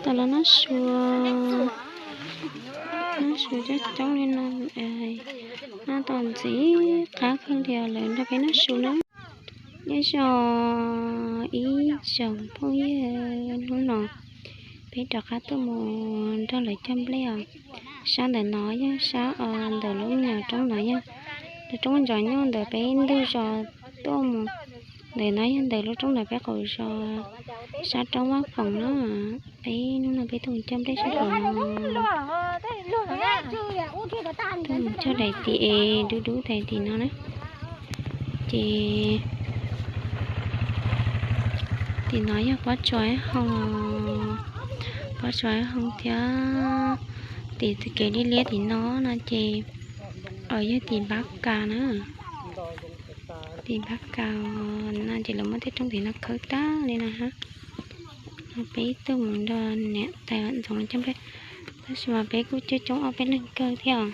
Tau los noj su, noj su coob coob li no, noj tau ntxiv qab kawg li lawv nrog peb noj su na. Nyob zoo ib tsoom phooj ywg, hnub no peb rov qab tuaj mus nrog lawv cog nplej os. Sab ntawm no yog sab ntawm lub me nyuam roob no yog lub roob ntsos nyuj ntawm peb ntug zos tuaj mus. Ntawm no yog ntawm lub roob ntawm peb qaum zos, sab roob Vaj Foom na. Peb hnub no peb tuaj mus cog nplej sab tom no, tuaj mus cog daim tim es dub dub daim tim no na. Ces tim no yog pob tsuas hoo, pob tsuas hoo thiab. Tim kev liab liab tim no no ces yog tim npab kas na. Tim npab kas no ces lawv muab tej roob tim no khawb tag li no hab. Peb tuaj mus nrog niam tais Vam Ntxoov cog nplej, tab sis mas peb kuj coob coob ob peb leeg kawg thiab os.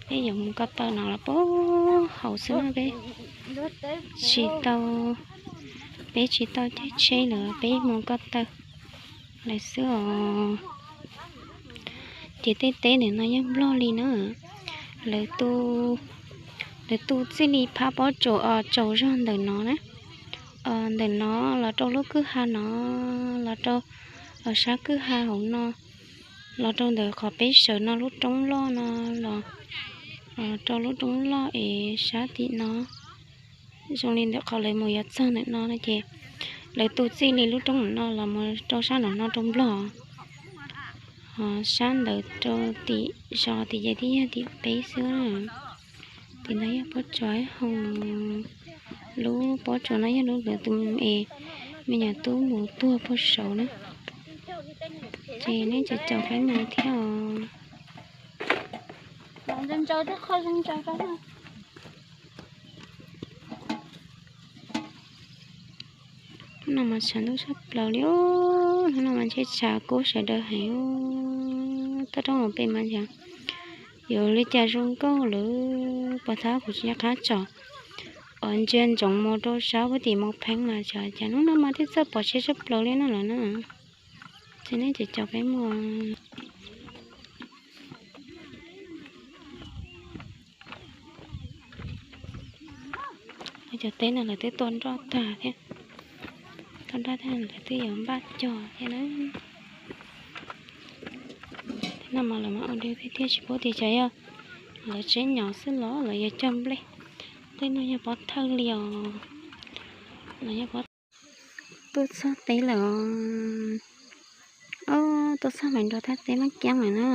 Peb yuav mus ko taw no los puag hauv xwb na, peb tsis tau, peb tsis tau caij tsheb lawm, peb mus ko taw lawm xwb os. Ces tej teb ntawm no yog nplog li na. Lawv tu, lawv tu txij li phab pob tsuas os tsaus zog ntawm no na. Ntawm no los rau lub kwj ha no, los rau sab kwj ha hauv no, los rau ntawm qhov peb sawv no lub roob loj no, los rau lub roob loj es sab tim no. Zoo li ntawm qhov lawv mus yuav txog ntawm no no ces lawv tu txij li lub roob no los mus rau sab nram no rau nplog. Ho sab ntawd rau tim zos tim ces twb yog tim peb xwb. Tim no yog pob tsuas hoo, lub pob tsuas no yog lub lawv tus es me nyuam tub mus tuag puag saud na. Ces nej caum caum peb mus thiab os. Hnub no mas tshav ntuj tshaj plaws li os, hnub no mas ntshe tshav kub sawv daws heev. Toj roob hauv pes mas ntshe yuav li cas zoo nkauj lawm, puas thab kuv tsis nco qab tsom os, ntsia ntsoov mus rau sab puag tim Mauv Pheeb mas tsam cas hnub no mas thiaj txawj pom tsheb tshaj plaws li no lawm na. Ces nej caum caum peb mus. Cov teb no lawv twb tua nroj tag thiab, tua nroj tag lawv twb yuav npaj cog thiab na. Tej no mas lawv mas ua dua tiag tiag, tsis paub tias xyov yog lawv tsev nyob xwb los lawv yuav cog nplej. Tej no yog pov thawj li os, los yog pov. Tuaj txog teb lawm os. Ob, tuaj txog Maiv Nruas thaj teb Maj Kiab lawm na.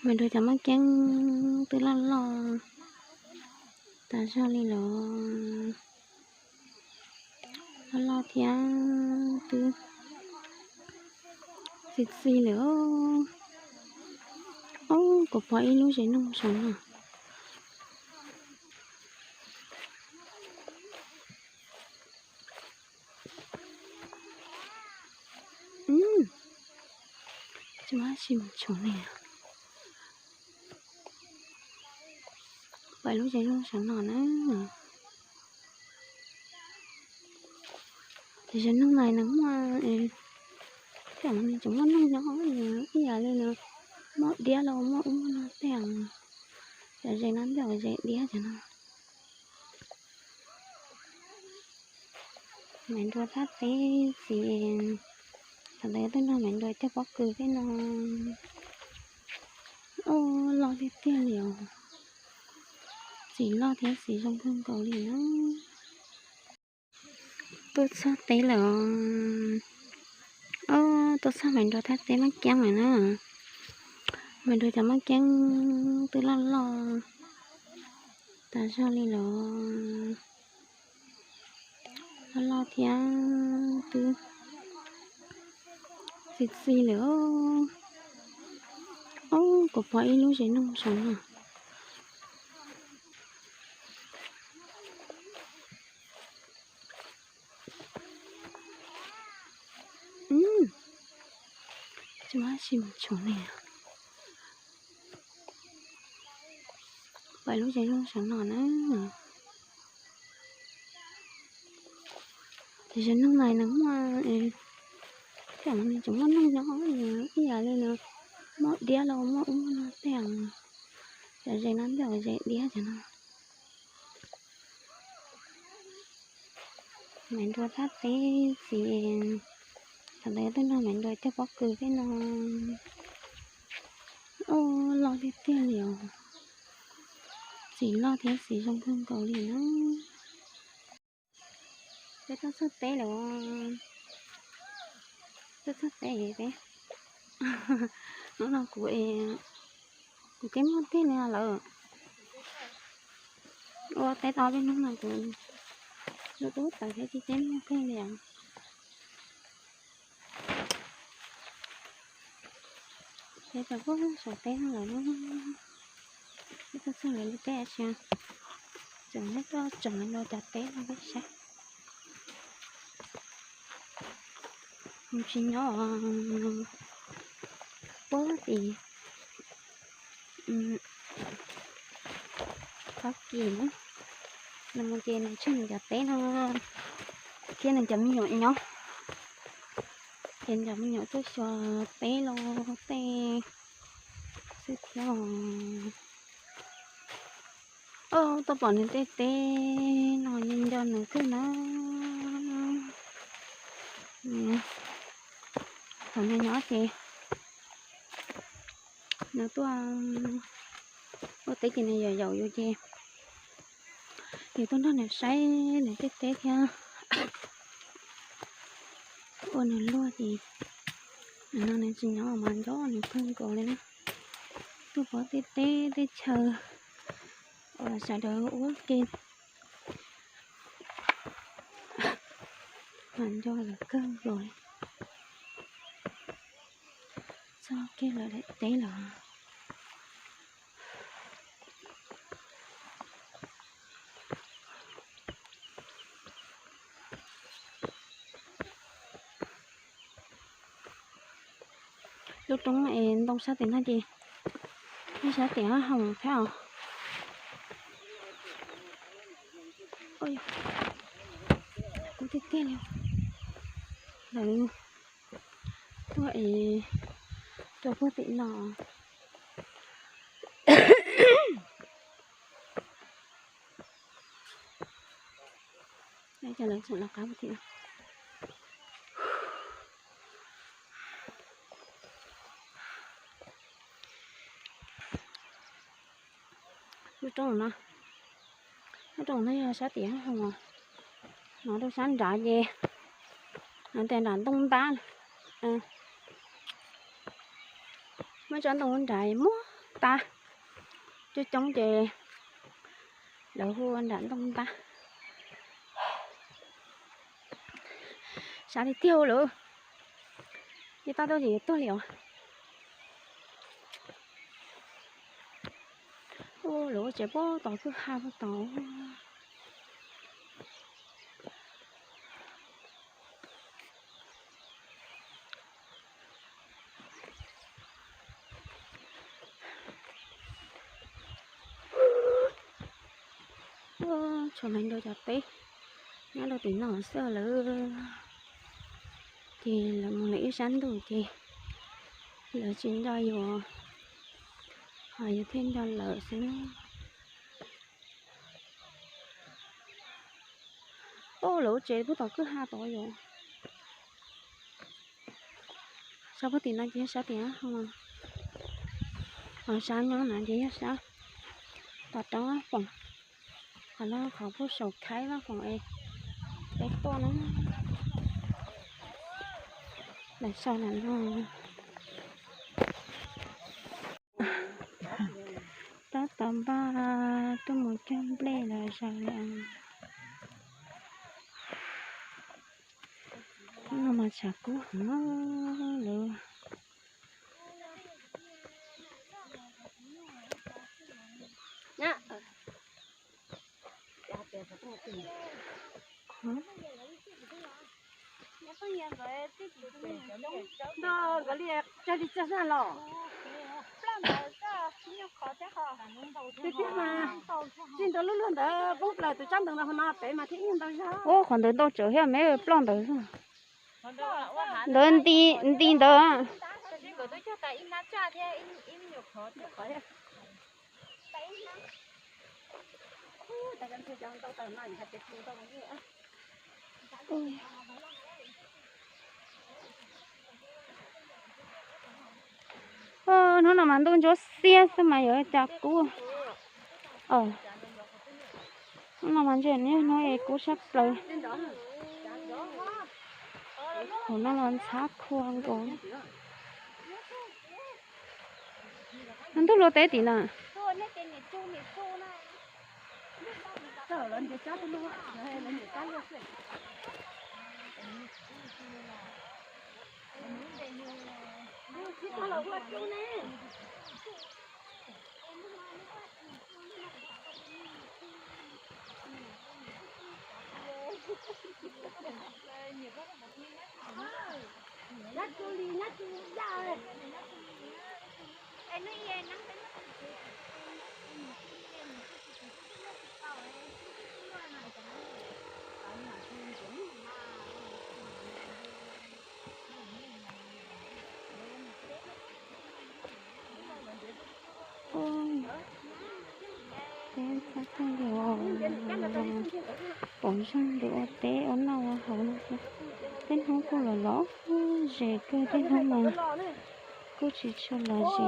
Maiv Nruas cov Maj Kiab twb loj loj tas zog li lawm. Loj loj thiab twb txi txi lawm os. Ob, kuv pom ib lub zes noog saum no. Tsis muaj dab tsi mus tshua li. Pom lub zes noog saum no na. Ces zes noog no nws muaj, tej no nws tseem muaj noog nyob ib yam li no, muaj diab los muaj ub muaj no tej. Cov zes no ntiaj zes diab cov no. Maiv Nruas thaj teb txiv, thaum ntawd tuaj nrog Maiv Nruas cog pob kws tej no. Ob, loj tiag tiag li os. Txiv loj thiab txiv zoo kawg nkaus li na. Tuaj txog teb lawm os. Ob, tuaj txog Maiv Nruas thaj teb Maj Kiab lawm na. Maiv Nruas cov Maj Kiab twb loj loj tas zog li lawm. Loj loj thiab twb txi txi lawm os. Ob, kuv pom ib lub zes noog saum no. Tsis muaj dab tsi mus tshua li. Pom lub zes noog saum no na. Ze noog no nws muaj, tej no nws tseem muaj noog nyob ib yam li no, muaj diab los muaj ub muaj no tej, cov ze no nyob ze diab cov no. Maiv Nruas thaj teb txiv, thaum ntawd tuaj nrog Maiv Nruas cog pob kws tej no. Ub, loj tiag tiag li os. Txiv loj thiab txiv zoo kawg nkaus li na. Peb tuaj txog teb lawm. Tuaj txog teb peb, hnub no kuv, kuv kev muag tiag li lawm. Ua teb tau peb hnub no kuv lub tub tawv thiab ces kev muag kawg li os. Ces tau puag saum teb no lawm, peb tuaj txog lawv lub teb tsis, tseem muab tuaj tseem lawv cov teb no peb saib. Mus tsis nyob puag tim Fab Kis na, nws mus ces nws tseg nws cov teb no thiab nws cov me nyuam nyob. Ces nws cov me nyuam tuaj xyuas teb los tej xwb thiab. Tuaj pom nws tej teb no yeej nco nws kawg na. Thaum nws nyob ces nws tuaj ua teb ces nws yaum yaum yus ces yus tuaj nrog nws saib nws tej teb thiab ua nws luag ces no nws tsis nyob mas nco nws kawg nkaus li na. Tuaj pom tej teb tej chaw uas sawv daws ua ke mas nco lawm kawg nkaus li. Txog kiag lawv daim teb lawm. Lub roob es ntoo sab tim no ces, sab tim no hoom thiab os. Kub tiag tiag li. Lawv tuaj es rau puag tim no. Ces lawv tseem los qab puag tim no. Lub roob no, lub roob no yog sab tim hoom, no rau sab nrad ces no tias nram ntoo ntab. Muaj tsob ntoo nrad muag tag, coob coob ces lawv hu ua nram ntoo ntab. Sab tiag tiag lawm, ces tau tuaj ces yuav tuag li os. Ua lawv ua tsev puag tom kwj ha puag tod. Tshuav Maiv Nruas cov teb nyob rau tim no xwb lawm. Ces lawv mus lawm ib sab ntuj ces lawv tsis nco yus, ho yus thiaj nco lawv xwb. Ub, lawv ua tsev puag tom kwj ha tod yom. Sab puag tim no ces yog sab tim, ho sab nyob no ces yog sab tom roob Vaj Foom, qhov no qhov puag saum Khaib Vaj Foom es peb tuaj na. Lawv sau ntawm no. Tab tom npaj tuaj mus cog nplej los zaws li. Hnub no mas tshav kub heev lawm. Nkawd li cog li cog zaj los. Tiag tiag mas, txij ntawd lub luag ntawd poob plaws tus tsab ntawd no, qhov no pem mas thiaj ib ntau zog. Ua qhov ntawd ntau tsawv thiab me, ploj ntawd xwb. Ntawd nti, nti ntawd. Hnub no mas ntuj ntsuab xiab xwb mas yuav cas kub. Hnub no mas ntshe niaj hnub es kub sab plaws. Hauv no los ntxhab khua nkaus. Ntuj luaj teb tim na. Peb txhob txwm li pom zog li ua teb ua noj ua haus no xwb. Tej hnub kuj los los ze kawg, tej hnub mas kuj tsis tshua los ze.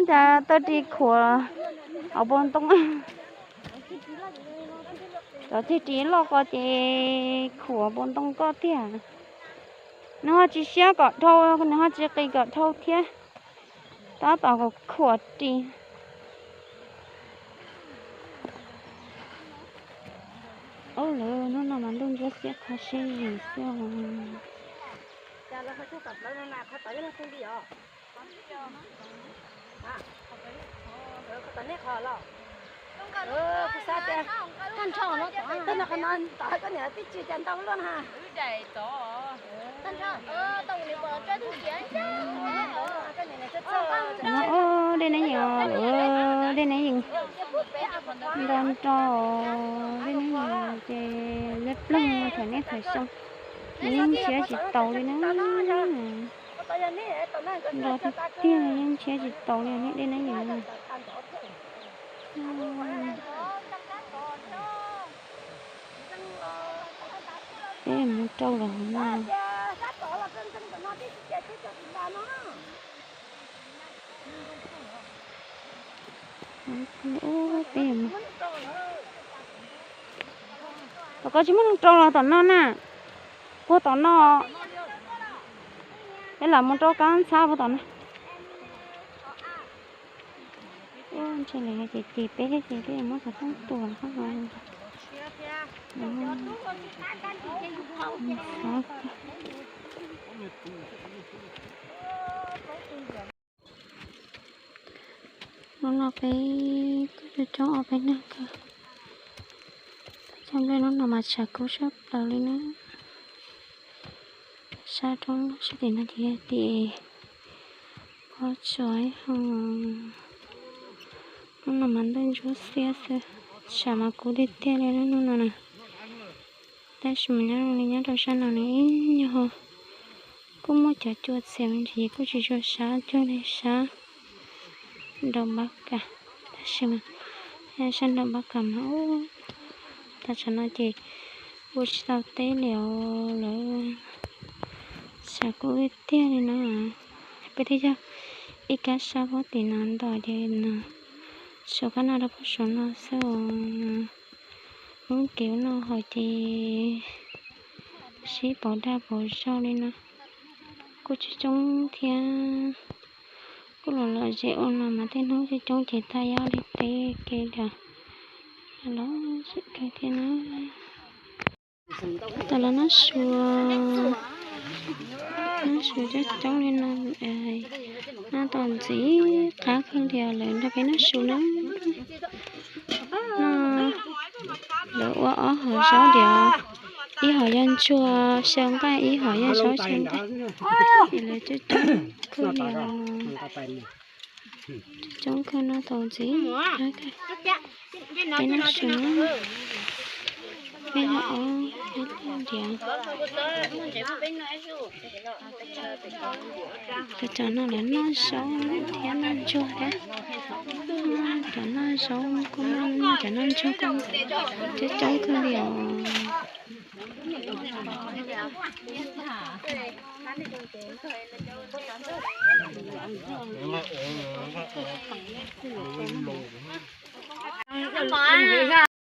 Cas tawg ris khuam hauv npoo ntoo. Cov ceg ris loj ko ces khuam npoo ntoo koj tiag. Nws ho tsis siab kom dhau, nws ho tsis qis kom dhau thiab. Tab tom khuam ris. Ub, lawv hnub no mas ntuj ntsuab xiab qhov siab zim xwb. Dej neb yees, dej neb yees nto nto, dej neb yees ces liab ploog thaum nej thaum xyoo, nws yeej nrhiav tsis taus li na. Nto tiag tiag yeej nrhiav tsis taus li dej neb yees. Peb mus rau los no. Peb, tom koj tsis muaj neeg rau los tom no na. Puag tom no. Peb lam mus rau kab ntxhab puag tom no. Ub, ntshe lawv ces ces peb thiab ces peb muab xov tooj tua qhov no. Hnub no peb kuj coob ob peb leeg kawg. Cov nplej hnub no mas tshav kub sab plaws li na. Sab roob sab tim no ces yog tim pob tsuas ho. Hnub no mas ntuj ntsuab xiab xwb, tshav mas kub tiag tiag li hnub no na. Tab sis mas nyob li nyob rau sab no nws ib nyuag kuj muaj cov cua txias me ntsis, kuj tsis tshua sab cuag li sab nraum npab kas. Tab sis mas sab nraum npab kas mas ub, tag tsam no ces ua tsis tau teb li os lawm. Tshav kub tiag tiag li na. Peb twb yog ib kab sab pob tim no nto ces no, saum kab no rau pob saum no xwb os. Lub kev ua noj haus ces sib pauv dag pauv zog li no, kuj tsis coob thiab. Kuj los lom zem ua no mas tej hnub coob coob ces tag yab li teb kev lawm, los zem kawg thiab na. Tam los noj su, noj su coob coob li no, noj tom ntxiv qab kawg li lawm nrog peb noj su na. Noj, lawv ua ob hauv zaub diam, Ib hom yog ntsuag xyaw nqaij, ib hom yog zaub xyaw nqaij. Es lawv coob coob kawg li os. Coob coob kawg no tau ntxiv. Peb noj su na. Peb noj ob peb noj diav. Cov, cov no lawv noj zaub thiab noj ntsuag thiab. Cov noj zaub kuj noj, cov noj ntsuag kuj coob coob kawg li os.